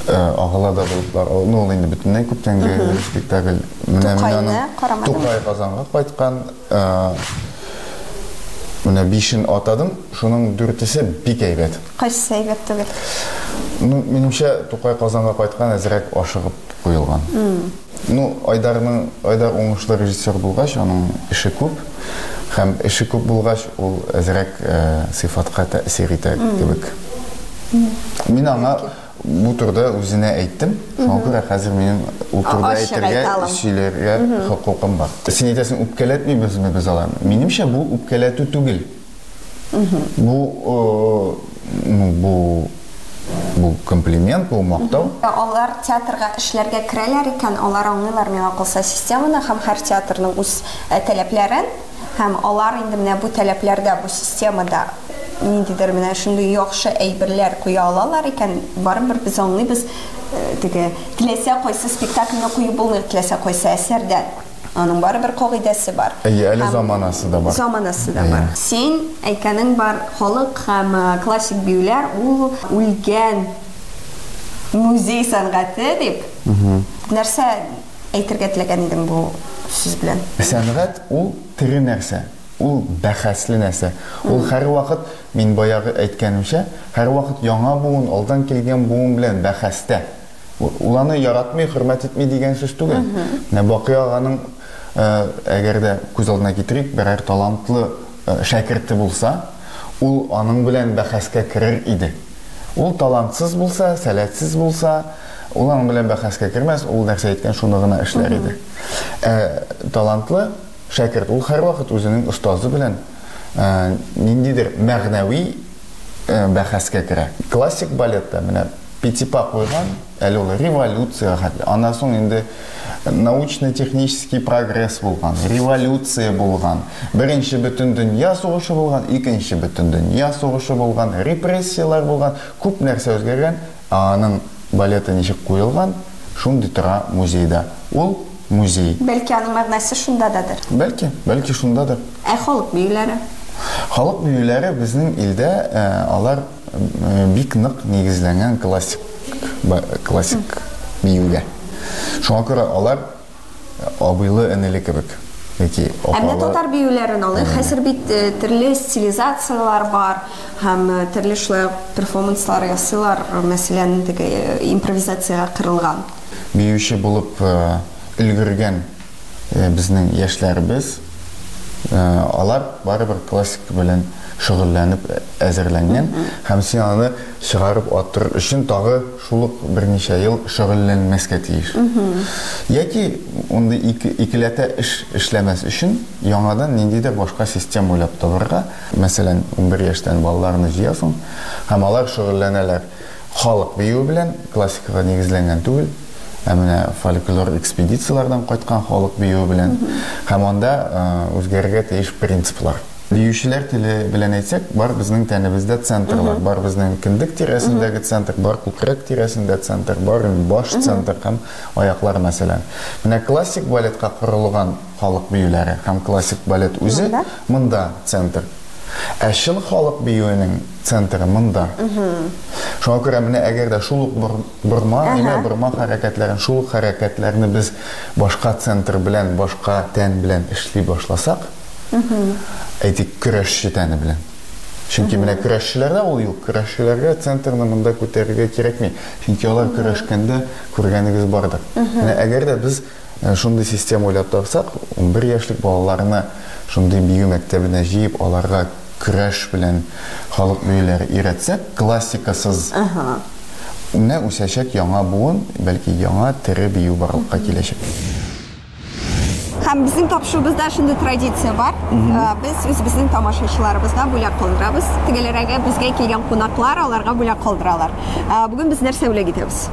Агыла да болытлар. Ну, ул инде бөтенләй күптәнге спектакль. Менә мин аның Тукай Казанга кайткан. Менә бишен атадым, шуның дүртесе бик әйбәт. Кайсысы әйбәт түгел? Ну, минемчә, Тукай Казанга кайткан әзрәк ашыгып куелган. Ну, Айдарның, Айдар уңышлы режиссер булгач, аның эше күп. Һәм эше күп булгач, ул әзрәк сыйфатка тәэсир итә кебек. Мин аңа бу турыда үзенә әйттем. Шуңа күрә хәзер минем ул турыда әйтергә, сөйләргә хокукым бар. Син әйтәсең, үпкәләтмибезме без аларны? Минемчә, бу үпкәләтү түгел. Бу, ну, бу, бу комплимент, бу мактау. Алар театрга эшләргә керәләр икән, алар аңлыйлар, миңа калса, системаны һәм һәр театрның үз таләпләрен, һәм алар инде менә бу таләпләрдә, бу системада ниндидер менә шундый яхшы әйберләр куя алалар икән, барыбер без аңлыйбыз, теге теләсә кайсы спектакльне куеп булмый, теләсә кайсы әсәрдән. Аның барыбер кагыйдәсе бар. Әйе, әле заманасы да бар. Заманасы да бар. Син әйткәнең бар, халык һәм классик биюләр ул үлгән музей сәнгате дип. Нәрсә әйтергә теләгән идең бу сүз белән? Сәнгать ул тере нәрсә, ул бәхәсле нәрсә. Ул һәрвакыт, мин баягы әйткәнемчә, һәрвакыт яңа буын, алдан килгән буын белән бәхәстә. Ул аны яратмый, хөрмәт итми дигән сүз түгел. Менә Бакый аганың, әгәр дә күз алдына китерик, берәр талантлы шәкерте булса, ул аның белән бәхәскә керер иде. Ул талантсыз булса, сәләтсез булса, ул аның белән бәхәскә кермәс, ул нәрсә әйткән, шуны гына эшләр иде. Ә талантлы шәкерт ул һәрвакыт үзенең остазы белән ниндидер мәгънәви бәхәскә керә. Классик балетта менә Петипа куйган, әле ул революциягә хәтле. Аннан соң инде научно-технический прогресс булган, революция булган, беренче бөтендөнья сугышы булган, икенче бөтендөнья сугышы булган, репрессияләр булган, күп нәрсә үзгәргән, ә аның балеты ничек куелган, шундый тора музейда. Ул музей. Бәлки аның мәгънәсе шунда дадыр. Бәлки, бәлки шундадыр. Ә халык биюләре? Халык биюләре безнең илдә алар бик нык нигезләнгән классик классик биюгә. Шуңа күрә алар абыйлы-энеле кебек. Яки Ә менә татар биюләрен алыйк. Хәзер бит төрле стилизацияләр бар һәм төрле шулай ук перформанслар ясыйлар, мәсәлән, теге импровизациягә кырылган. Биюче булып өлгергән безнең яшьләребез, алар барыбер классика белән шөгыльләнеп әзерләнгән һәм син аны чыгарып аттырыр өчен тагы шул ук берничә ел шөгыльләнмәскә тиеш. Яки мондый икеләтә эш эшләмәс өчен яңадан ниндидер башка система уйлап табарга. Мәсәлән, 11 яшьтән балаларны җыясың һәм алар шөгыльләнәләр. Халык биюе белән, классикага нигезләнгән түгел, ә менә фольклор экспедицияләрдән кайткан халык биюе белән. Һәм анда үзгәрергә тиеш принциплар. Биючеләр теле белән әйтсәк, бар безнең тәнебездә центрлар, бар безнең кендек тирәсендәге центр, бар күкрәк тирәсендә центр, бар баш центр һәм аяклар, мәсәлән. Менә классик балетка корылган халык биюләре һәм классик балет үзе монда центр. Ә чын халык биюенең центры монда. Шуңа күрә менә әгәр дә шул ук борма, нимә борма хәрәкәтләрен, шул ук хәрәкәтләрне без башка центр белән, башка тән белән эшли башласак, әйтик, көрәшче тәне белән. Чөнки менә көрәшчеләрдә ул юк. Көрәшчеләргә центрны монда күтәрергә кирәкми. Чөнки алар көрәшкәндә күргәнегез бардыр. Менә әгәр дә без шундый система уйлап тапсак, 11 яшьлек балаларны шундый бию мәктәбенә җыеп, аларга көрәш белән халык биюләре өйрәтсәк, классикасыз, менә үсәчәк яңа буын, бәлки яңа тере бию барлыкка киләчәк. Һәм безнең тапшыруыбызда шундый традиция бар. Без үзебезнең тамашачыларыбызга бүләк калдырабыз. Тегеләргә безгә килгән кунаклар аларга бүләк калдыралар. Бүген без нәрсә бүләк итәбез?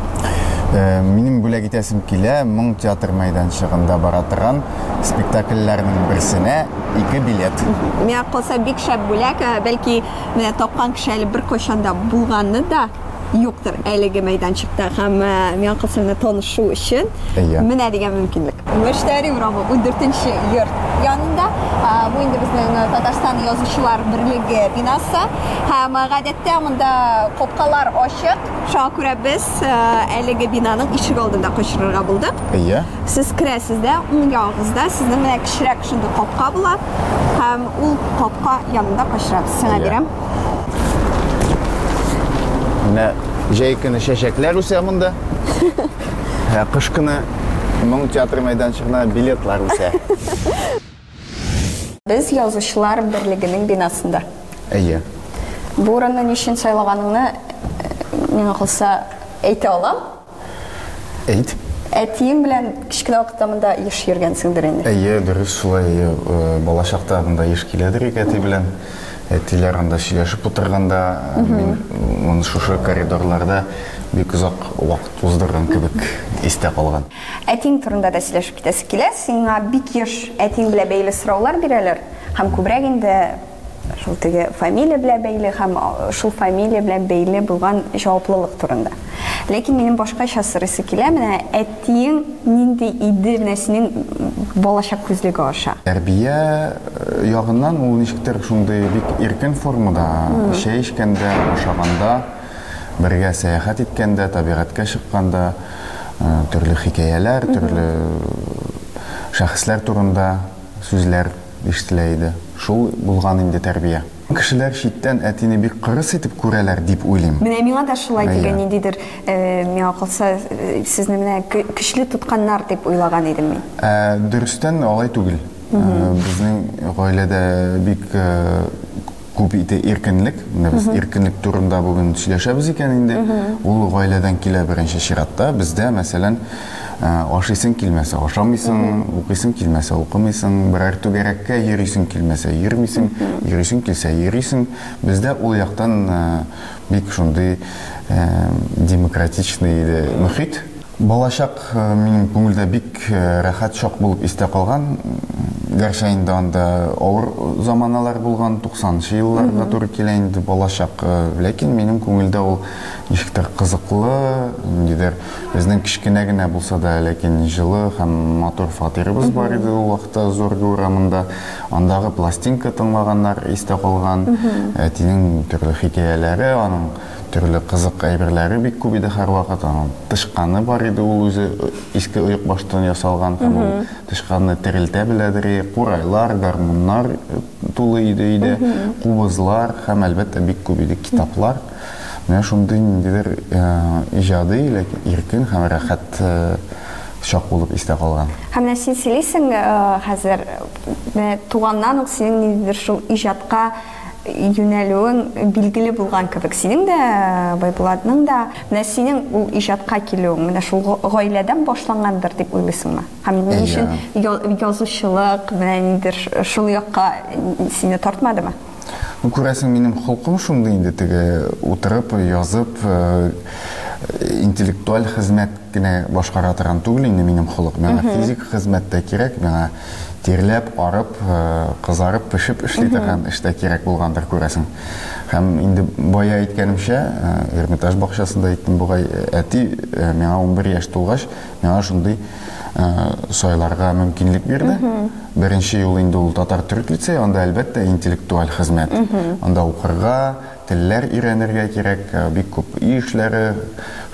Минем бүләк итәсем килә Моң театр мәйданчыгында бара торган спектакльләрнең берсенә 2 билет. Миңа калса бик шәп бүләк, бәлки менә тапкан кеше әле беркайчан да булганы да юктыр әлеге мәйданчыкта һәм миңа калса менә танышу өчен менә дигән мөмкинлек. Мөштәри урамы 14 йорт янында. Бу инде безнең Татарстан язучылар берлеге бинасы. Һәм гадәттә монда капкалар ачык. Шуңа күрә без әлеге бинаның ишек алдында качырырга булдык. Әйе. Сез керәсез дә, уң ягыгызда сезнең менә кечерәк шундый капка була. Һәм ул капка янында качырабыз. Сиңа бирәм. Менә җәй көне чәчәкләр үсә монда. Ә кыш көне Моң театры мәйданчыгына билетлар үсә. Без Язучылар берлегенең бинасында. Әйе. Бу урынны ни өчен сайлаганыңны миңа калса әйтә алам. Әйт. Әтиең белән кечкенә вакытта монда еш йөргәнсеңдер инде. Әйе, дөрес шулай. Әйе, балачакта монда еш киләдер идек әти белән. Әтиләр анда сөйләшеп утырганда, мин моны шушы коридорларда бик озак вакыт уздырган кебек истә калган. Әтиң турында да сөйләшеп китәсе килә. Сиңа бик еш әтиң белән бәйле сораулар бирәләр һәм күбрәк инде шул теге фамилия белән бәйле һәм шул фамилия белән бәйле булган җаваплылык турында. Ләкин минем башкача сорыйсы килә, менә әтиең нинди иде, менә синең балачак күзлеге аша? Тәрбия ягыннан ул ничектер шундый бик иркен формада, чәй эчкәндә, ашаганда, бергә сәяхәт иткәндә, табигатькә чыкканда, төрле хикәяләр, төрле шәхесләр турында сүзләр ишетелә иде. Шул булган инде тәрбия. Кешеләр читтән әтине бик кырыс итеп күрәләр дип уйлыйм. Менә миңа да шулай дигән ниндидер, миңа калса, сезне менә көчле тотканнар дип уйлаган идем мин. Ә дөрестән алай түгел. Безнең гаиләдә бик күп ите иркенлек. Менә без иркенлек турында бүген сөйләшәбез икән инде. Ул гаиләдән килә беренче чиратта. Бездә, мәсәлән, ашыйсың килмәсә, ашамыйсың, укыйсың килмәсә, укымыйсың, берәр түгәрәккә йөрисең килмәсә, йөрмисең, йөрисең килсә, йөрисең. Бездә ул яктан бик шундый демократичный иде мөхит. Балачак минем күңелдә бик рәхәт чак булып истә калган. Гәрчә инде анда авыр заманалар булган, 90нчы елларга туры килә инде балачак. Ләкин минем күңелдә ул ничектер кызыклы, ниндидер безнең кечкенә генә булса да, ләкин җылы һәм матур фатирыбыз бар иде ул вакытта Зорге урамында. Андагы пластинка тыңлаганнар истә калган. Әтинең төрле хикәяләре, аның төрле кызык әйберләре бик күп иде һәрвакыт. Аның тычканы бар иде, ул үзе иске оекбаштан ясалган һәм ул тычканны терелтә беләдер. Курайлар, гармуннар тулы иде өйдә, кубызлар һәм, әлбәттә, бик күп иде китаплар. Менә шундый ниндидер иҗади, ләкин иркен һәм рәхәт чак булып истә калган. Һәм менә син сөйлисең хәзер, менә туганнан ук синең ниндидер шул иҗатка юнәлүең билгеле булган кебек. Синең дә, Байбулатның да. Менә синең ул иҗатка килүең менә шул гаиләдән башлангандыр дип уйлыйсыңмы? Һәм ни өчен язучылык, менә ниндидер шул якка сине тартмадымы? Ну, күрәсең, минем холкым шундый инде, теге утырып, язып, интеллектуаль хезмәт кенә башкара торган түгел инде минем холык. Миңа физик хезмәт тә кирәк, миңа тирләп, арып, кызарып, пешеп эшли торган эш тә кирәк булгандыр, күрәсең. Һәм инде бая әйткәнемчә, Эрмитаж бакчасында әйттем бугай, әти миңа 11 яшь тулгач, миңа шундый сайларга мөмкинлек бирде. Беренче юл инде ул татар-төрек лицее, анда, әлбәттә, интеллектуаль хезмәт. Анда укырга, телләр өйрәнергә кирәк, бик күп өй эшләре,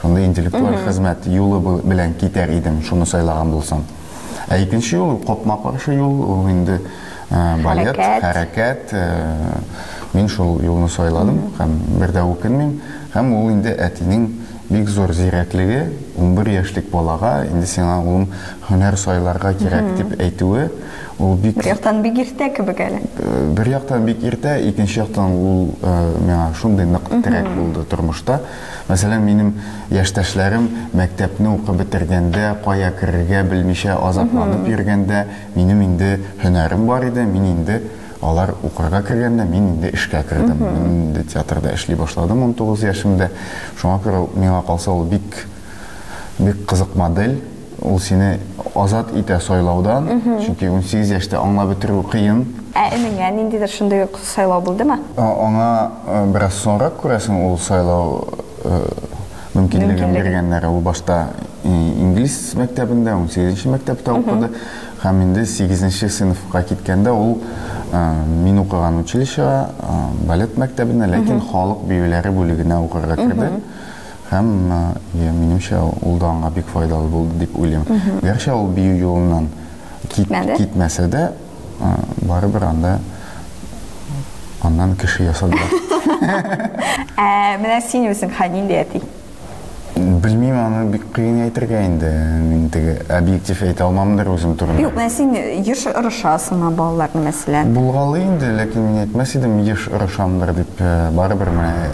шундый интеллектуаль хезмәт юлы белән китәр идем, шуны сайлаган булсам. Ә икенче юл, капма-каршы юл, ул инде балет, хәрәкәт. Мин шул юлны сайладым һәм бер дә үкенмим. Һәм ул инде әтинең бик зур зирәклеге, 11 яшьлек балага инде сиңа, улым, һөнәр сайларга кирәк дип әйтүе, ул бик... Бер яктан бик иртә кебек әле. Бер яктан бик иртә, икенче яктан ул миңа шундый нык терәк булды тормышта. Мәсәлән, минем яшьтәшләрем мәктәпне укып бетергәндә, кая керергә белмичә азапланып йөргәндә, минем инде һөнәрем бар иде, мин инде алар укырга кергәндә, мин инде эшкә кердем. Мин инде театрда эшли башладым 19 яшемдә. Шуңа күрә миңа калса ул бик бик кызык модель. Ул сине азат итә сайлаудан, чөнки 18 яшьтә аңлап бетерү кыен. Ә энеңә ниндидер шундый ук сайлау булдымы? Аңа бераз соңрак, күрәсең, ул сайлау мөмкинлеген биргәннәр. Ул башта инглиз мәктәбендә, 18 мәктәптә укыды. Һәм инде 8 сыйныфка киткәндә ул мин укыган училищега, балет мәктәбенә, ләкин халык биюләре бүлегенә укырга керде. Һәм, минемчә, ул да аңа бик файдалы булды дип уйлыйм. Гәрчә ул бию юлыннан китмәсә дә, барыбер анда аннан кеше ясадылар. Ә менә син үзең нинди әти? Белмим, аны бик кыен әйтергә инде. Мин теге объектив әйтә алмамдыр үзем турында. Юк, менә син еш ырышасыңмы балаларны, мәсәлән? Булгалый инде, ләкин мин әйтмәс идем еш ырышамдыр дип. Барыбер менә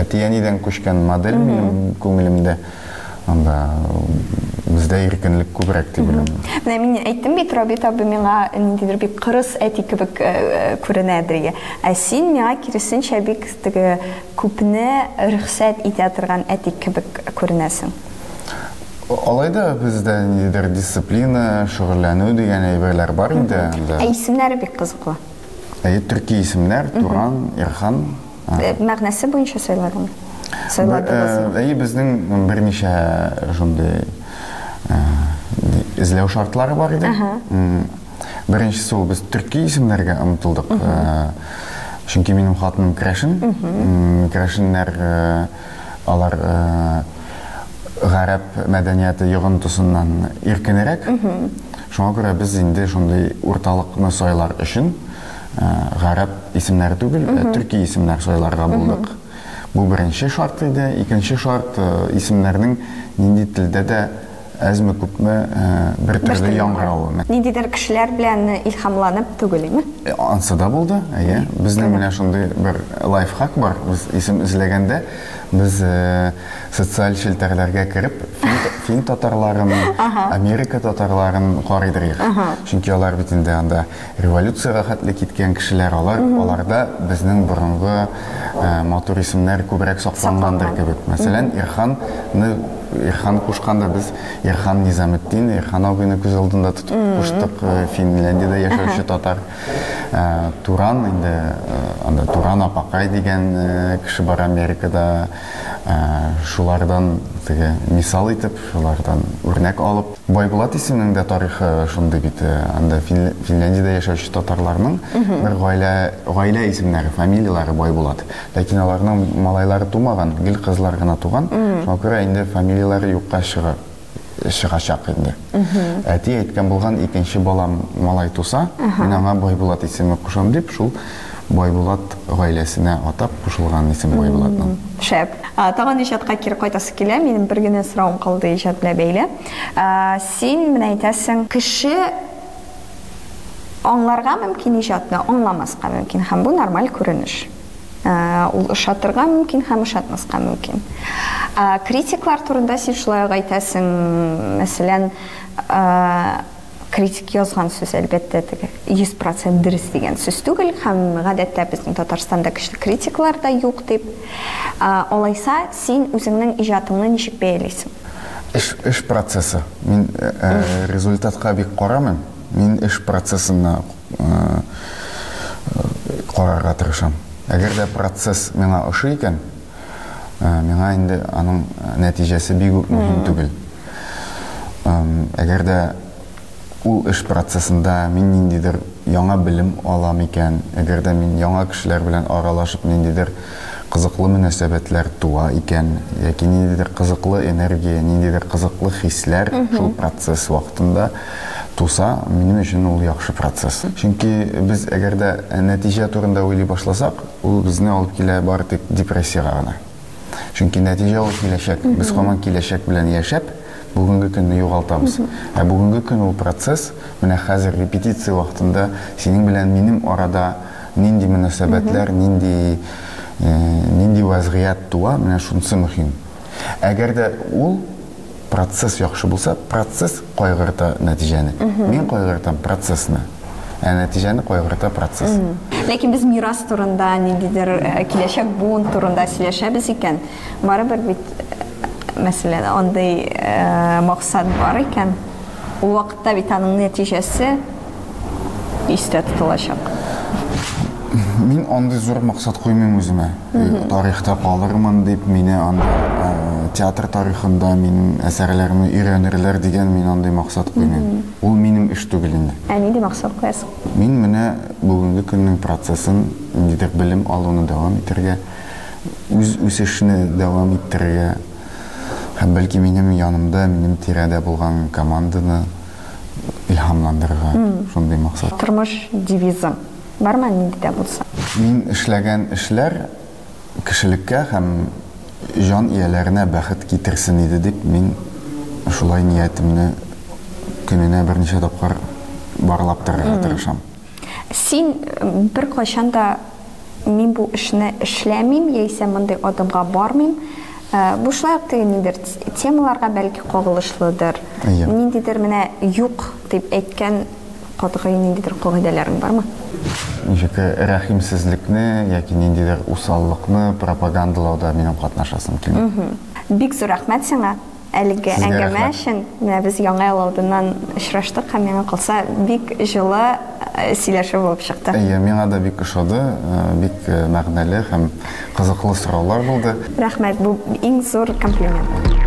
әти-әнидән күчкән модель минем күңелемдә. Анда бездә иркенлек күбрәк дип уйлыйм. Менә мин әйттем бит, Рабит абый миңа ниндидер бик кырыс әти кебек күренәдер. Ә син миңа киресенчә бик теге күпне рөхсәт итә торган әти кебек күренәсең. Алай да бездә ниндидер дисциплина, шөгыльләнү дигән әйберләр бар инде анда. Ә исемнәре бик кызыклы. Әйе, төрки исемнәр, Туран, Ирхан. Мәгънәсе буенча сайладыңмы? Сайладыгызмы? Әйе, безнең берничә шундый эзләү шартлары бар иде. Беренчесе ул, без төрки исемнәргә омтылдык. Чөнки минем хатыным керәшен. Керәшеннәр алар гарәп мәдәнияте йогынтысыннан иркенрәк. Шуңа күрә без инде шундый урталыкны сайлар өчен гарәп исемнәре түгел, ә төрки исемнәр сайларга булдык. Бу беренче шарт иде. Икенче шарт, исемнәрнең нинди телдә дә әзме-күпме бер төрле яңгыравы. Ниндидер кешеләр белән илһамланып түгел, име? Ансы да булды, әйе. Безнең менә шундый бер лайфхак бар. Без исем эзләгәндә, без социаль челтәрләргә кереп, фин татарларын, Америка татарларын карыйдыр идек. Чөнки алар бит инде анда революциягә хәтле киткән кешеләр, алар, аларда безнең борынгы матур исемнәр күбрәк саклангандыр кебек. Мәсәлән, Ирханны, Ирхан кушканда без Ирхан Низаметдин, Ирхан абыйны күз алдында тотып куштык, Финляндиядә яшәүче татар. Туран инде, анда Туран апакай дигән кеше бар Америкада. Шулардан теге мисал итеп, шулардан үрнәк алып. Байбулат исеменең дә тарихы шундый бит, анда Финляндиядә яшәүче татарларның бер гаилә, гаилә исемнәре, фамилияләре Байбулат. Ләкин аларның малайлары тумаган, гел кызлар гына туган. Шуңа күрә инде фамилияләре юкка чыга, чыгачак инде. Әти әйткән булган, икенче балам малай туса, мин аңа Байбулат исеме кушам дип, шул Байбулат гаиләсенә атап кушылган исем Байбулатның. Шәп. Тагын иҗатка кире кайтасы килә. Минем бер генә соравым калды иҗат белән бәйле. Син менә әйтәсең, кеше аңларга мөмкин иҗатны, аңламаска мөмкин, һәм бу нормаль күренеш. Ул ошатырга мөмкин һәм ошатмаска мөмкин. Критиклар турында син шулай ук әйтәсең, мәсәлән, критик язган сүз, әлбәттә, теге 100% дөрес дигән сүз түгел, һәм гадәттә безнең Татарстанда көчле критиклар да юк дип. Алайса, син үзеңнең иҗатыңны ничек бәялисең? Эш, эш процессы. Мин результатка бик карамыйм. Мин эш процессына карарга тырышам. Әгәр дә процесс миңа ошый икән, миңа инде аның нәтиҗәсе бик үк мөһим түгел. Әгәр дә ул эш процессында мин ниндидер яңа белем алам икән, әгәр дә мин яңа кешеләр белән аралашып ниндидер кызыклы мөнәсәбәтләр туа икән, яки ниндидер кызыклы энергия, ниндидер кызыклы хисләр шул процесс вакытында туса, минем өчен ул яхшы процесс. Чөнки без әгәр дә нәтиҗә турында уйлый башласак, ул безне алып килә бары тик депрессиягә гына. Чөнки нәтиҗә ул киләчәк. Без һаман киләчәк белән яшәп, бүгенге көнне югалтабыз. Ә бүгенге көн ул процесс, менә хәзер репетиция вакытында синең белән минем арада нинди мөнәсәбәтләр, нинди нинди вазгыять туа, менә шунысы мөһим. Әгәр дә ул процесс яхшы булса, процесс кайгырта нәтиҗәне. Мин кайгыртам процессны. Ә нәтиҗәне кайгырта процесс. Ләкин без мирас турында, ниндидер киләчәк буын турында сөйләшәбез икән, барыбер бит, мәсәлән, андый максат бар икән, ул вакытта бит аның нәтиҗәсе истә тотылачак. Мин андый зур максат куймыйм үземә. Тарихта калырмын дип, мине анда театр тарихында минем әсәрләремне өйрәнерләр дигән мин андый максат куймыйм. Ул минем эш түгел инде. Ә нинди максат куясың? Мин менә бүгенге көннең процессын, ниндидер белем алуны дәвам итәргә, үз үсешне дәвам иттерергә һәм бәлки минем янымда, минем тирәдә булган команданы илһамландырырга, шундый максат. Тормыш девизы бармы нинди дә булса? Мин эшләгән эшләр кешелеккә һәм җан ияләренә бәхет китерсен иде дип мин шулай ниятемне көненә берничә тапкыр барлап торырга тырышам. Син беркайчан да мин бу эшне эшләмим яисә мондый адымга бармыйм. Бу шулай ук теге ниндидер темаларга бәлки кагылышлыдыр. Ниндидер менә юк дип әйткән катгый ниндидер кагыйдәләрең бармы? Ничек рәхимсезлекне яки ниндидер усаллыкны пропагандалауда минем катнашасым килми. Бик зур рәхмәт сиңа. Әлеге Сезгә әңгәмә рәхмәт. өчен. Менә без Яңа ел алдыннан очраштык һәм миңа калса бик җылы сөйләшү булып чыкты. Әйе, миңа да бик ошады, бик мәгънәле һәм кызыклы сораулар булды. Рәхмәт, бу иң зур комплимент.